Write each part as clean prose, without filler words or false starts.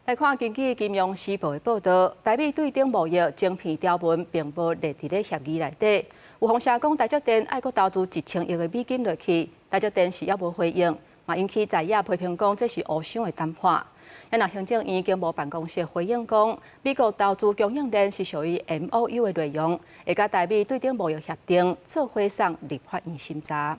來看根據《金融時報》的報導，台美對等貿易晶片條文並無列佇咧協議內底。有風聲講台積電愛閣投資1000億的美金落去，台積電是猶無回應，嘛引起在野批評講這是烏箱的談判。啊若行政院經貿辦公室回應講，美國投資供應鏈是屬於 MOU 的內容，會佮台美對等貿易協定做伙送立法院審查。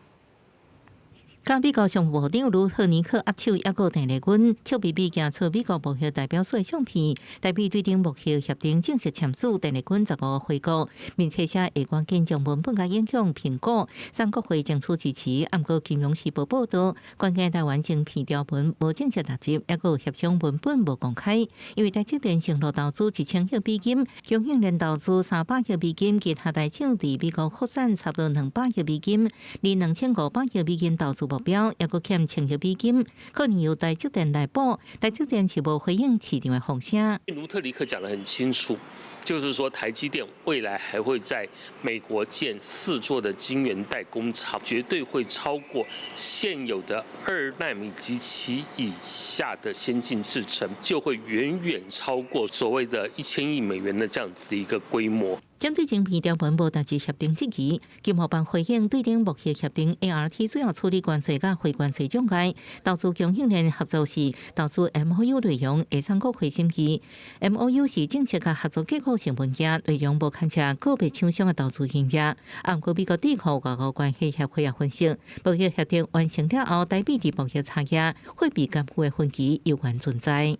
佮美國商務部長盧特尼克握手，抑閣鄧麗君笑眯眯行出美國貿易代表處的相片。台美對等貿易協定正式簽署，鄧麗君15回國，面冊寫會趕緊將文本佮影響評估，送國會爭取支持。毋過金融時報報導，關鍵台灣晶片條文無正式納入，抑閣協商文本無公開。因為台積電承諾投資1000億美金，供應鏈投資300億美金，其他大廠佇美國擴產差不多200億美金，離2500億美金投資目標抑閣欠1000億美金，可能由台積電來補。台積電是無回應市場的風聲。盧特尼克講得很清楚，就是說台積電未來還會在美國建四座的晶圓代工廠，絕對會超過現有的2納米及其以下的先進製程，就會遠遠超過所謂的1000億美元的這樣子一個規模。針對晶片條文無達成協定質疑，經貿辦回應對等貿易協定 ART 主要處理關稅佮非關稅障礙，投資供應鏈合作是投資 MOU 內容會送國會審議。MOU 是政策佮合作結構性文件，內容無牽涉個別廠商的投資營業。毋過美國智庫外交關係協會也分析，貿易協定完成了後，台美佇貿易差額貨幣監付的分歧猶原存在。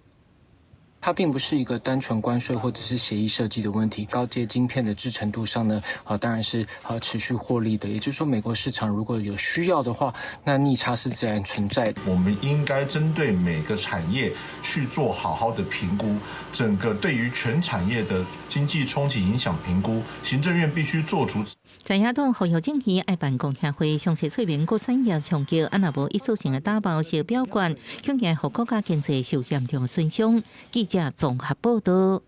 它並不是一個單純關稅或者是協議設計的問題，高階晶片的製程度上呢，啊，當然是持續獲利的。也就是說，美國市場如果有需要的話，那逆差是自然存在的。我們應該針對每個產業去做好好的評估，整個對於全產業的經濟衝擊影響評估，行政院必須做出。在野黨呼籲政院愛辦公聽會，詳細說明各產業衝擊，啊若無一次性的打包式表決，恐驚予國家經濟受嚴重損傷。記者綜合報導。